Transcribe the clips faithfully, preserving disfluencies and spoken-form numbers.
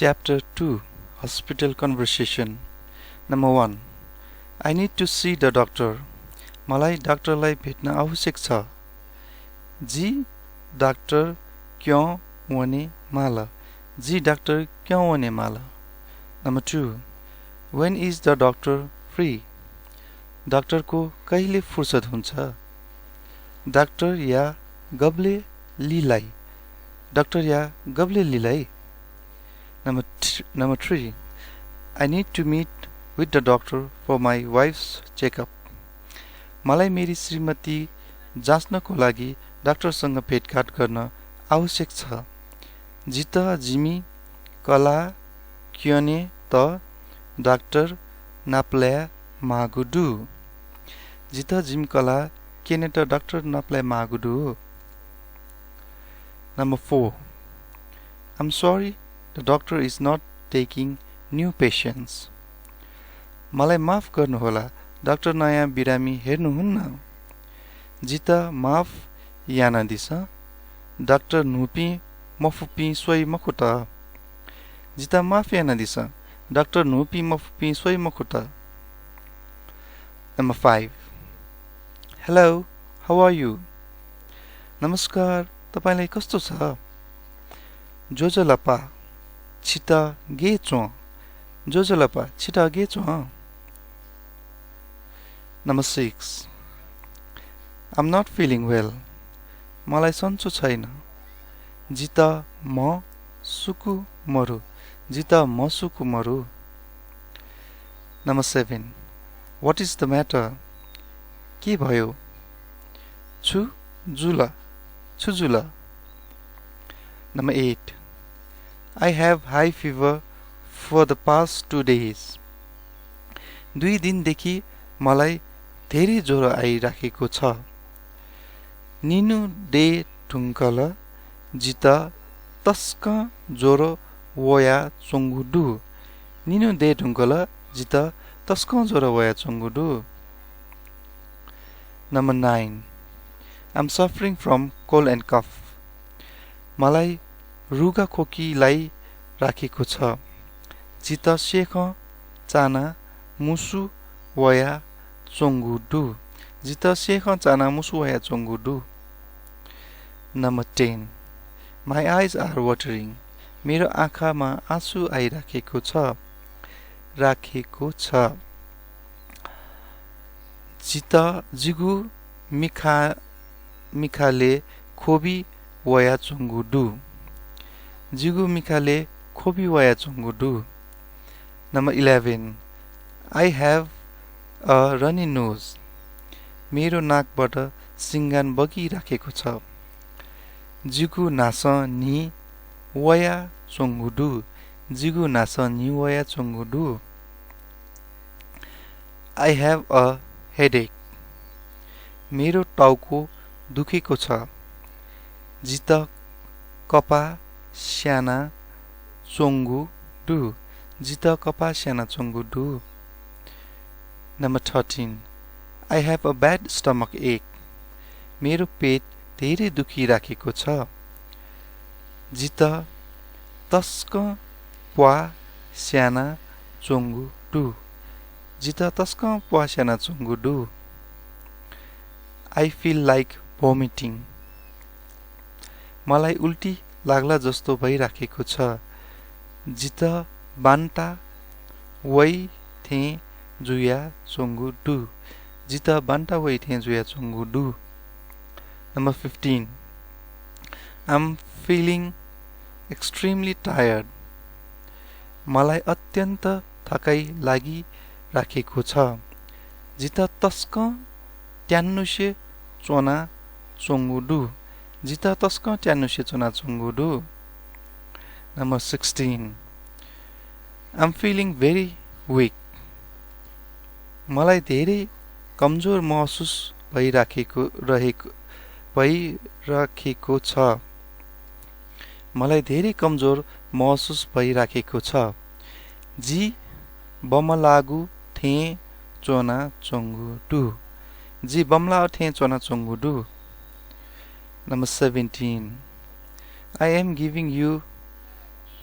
Chapter two, Hospital Conversation. Number one, I need to see the doctor. मलाई डाक्टरलाई भेट्न आवश्यक छ। जि डाक्टर क्यं वने माल। जि डाक्टर क्यं वने माल। Number two, when is the doctor free? डाक्टरको कहिले फुर्सद हुन्छ? डाक्टरया गबले लिलाइ? डाक्टरया गबले लिलाइ? Number th- number three, I need to meet with the doctor for my wife's checkup. मलाई मेरी श्रीमती जाँच्नको लागि डाक्टरसँग भेटघाट गर्न आवश्यक छ। जितः जिमि कलाः क्यनेत डाक्टर नापलाये माःगु दु। जितः जिमि कलाः क्यनेत डाक्टर नापलाये माःगु दु। Number four, I'm sorry, the doctor is not taking new patients. मलाई माफ गर्नुहोला, डाक्टर नयाँ बिरामी हेर्नुहुन्न। जितः माफ यानादिसँ, डाक्टर न्हूपिं मफुपिं स्वइ मखुत। जितः माफ यानादिसँ, डाक्टर न्हूपिं मफुपिं स्वइ मखुत। Number five, Hello, how are you? नमस्कार, तपाईंलाई कस्तो छ? ज्वजलपा, छितः गे च्वं? ज्वजलपा, छितः गे च्वं? Number six, I'm not feeling well. मलाई सन्चो छैन। जितः म्ह सुकु मरु। जितः म्ह सुकु मरु। Number seven, what is the matter? के भयो? छु जुल? छु जुल? Number eight, I have high fever for the past two days. दुई दिनदेखि मलाई धेरै ज्वरो आइराखेको छ। निन्हु दये धुंकल जितः तसकं ज्वरो वयाच्वंगु दु। निन्हु दये धुंकल जितः तसकं ज्वरो वयाच्वंगु दु। Number nine, I'm suffering from cold and cough. मलाई रुगा खोकी लाइराखेको छ। जितः सेखं चाना मुसु वयाच्वंगु दु। जितः सेखं चाना मुसु वयाच्वंगु दु। Number ten, my eyes are watering. मेरो आँखामा आँसु आइराखेको छ। राखेको छ। जितः जिगु मिखा मिखाले खोबि वयाच्वंगु दु। जिगु मिखाले खोबि वयाच्वंगु दु। Number eleven, I have a runny nose. मेरो नाकबाट सिंगान बगिराखेको छ। जिगु न्हासं न्हि वयाच्वंगु दु। जिगु न्हासं न्हि वयाच्वंगु दु। I have a headache. मेरो टाउको दुखेको छ। जितः कपाः स्याना च्वंगु दु। जितः कपाः स्याना च्वंगु दु। Number thirteen, I have a bad stomach ache. मेरो पेट धेरै दुखिराखेको छ। जितः तसकं प्वाः स्याना च्वंगु दु। जितः तसकं प्वाः स्याना च्वंगु दु। I feel like vomiting. मलाई उल्टी लाग्ला जस्तो भइराखेको छ। जितः बान्ता वइ थें जुयाच्वंगु दु। जितः बान्ता वइ थें जुयाच्वंगु दु। Number fifteen, I'm feeling extremely tired. मलाई अत्यन्त थकाइ लागिराखेको छ। जितः तसकं ट्यान्नुसे च्वनाच्वंगु दु। जितः तसकं ट्यान्नुसे च्वनाच्वंगु दु। Number sixteen, I'm feeling very weak. मलाई धेरै कमजोर महसुस भइराखेको रहेको भइराखेको छ। मलाई धेरै कमजोर महसुस भइराखेको छ। जि बमलाःगु थें च्वनाच्वंगु दु। जि बमलाः थें च्वनाच्वंगु दु। Number seventeen, I am giving you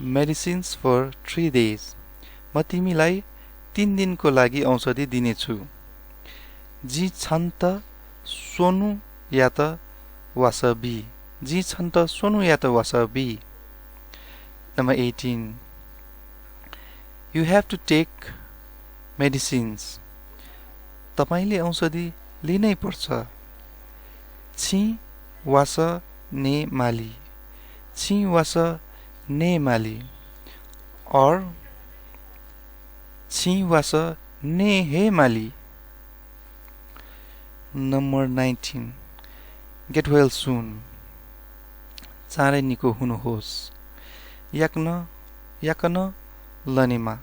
medicines for three days. म तिमीलाई तीन दिनको लागि औषधि दिनेछु। जिं छन्त स्वन्हुयात वासः बी। जिं छन्त स्वन्हुयात वासः B. Number eighteen. You have to take medicines. तपाईंले औषधि लिनै पर्छ। छिं वासः नये माली। छिं वासः नये माली। Or छिं वासः नये हे माली। Number nineteen. Get well soon. चाँडै निको हुनुहोस्। याकनं, याकनं लनेमा।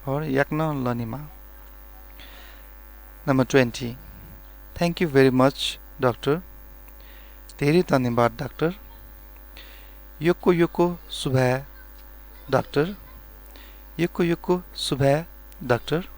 Or याकनं लनेमा। Number twenty. Thank you very much, doctor. धेरै धन्यवाद, डाक्टर। यक्व यक्व सुभाय्, डाक्टर। यक्व यक्व सुभाय्, डाक्टर।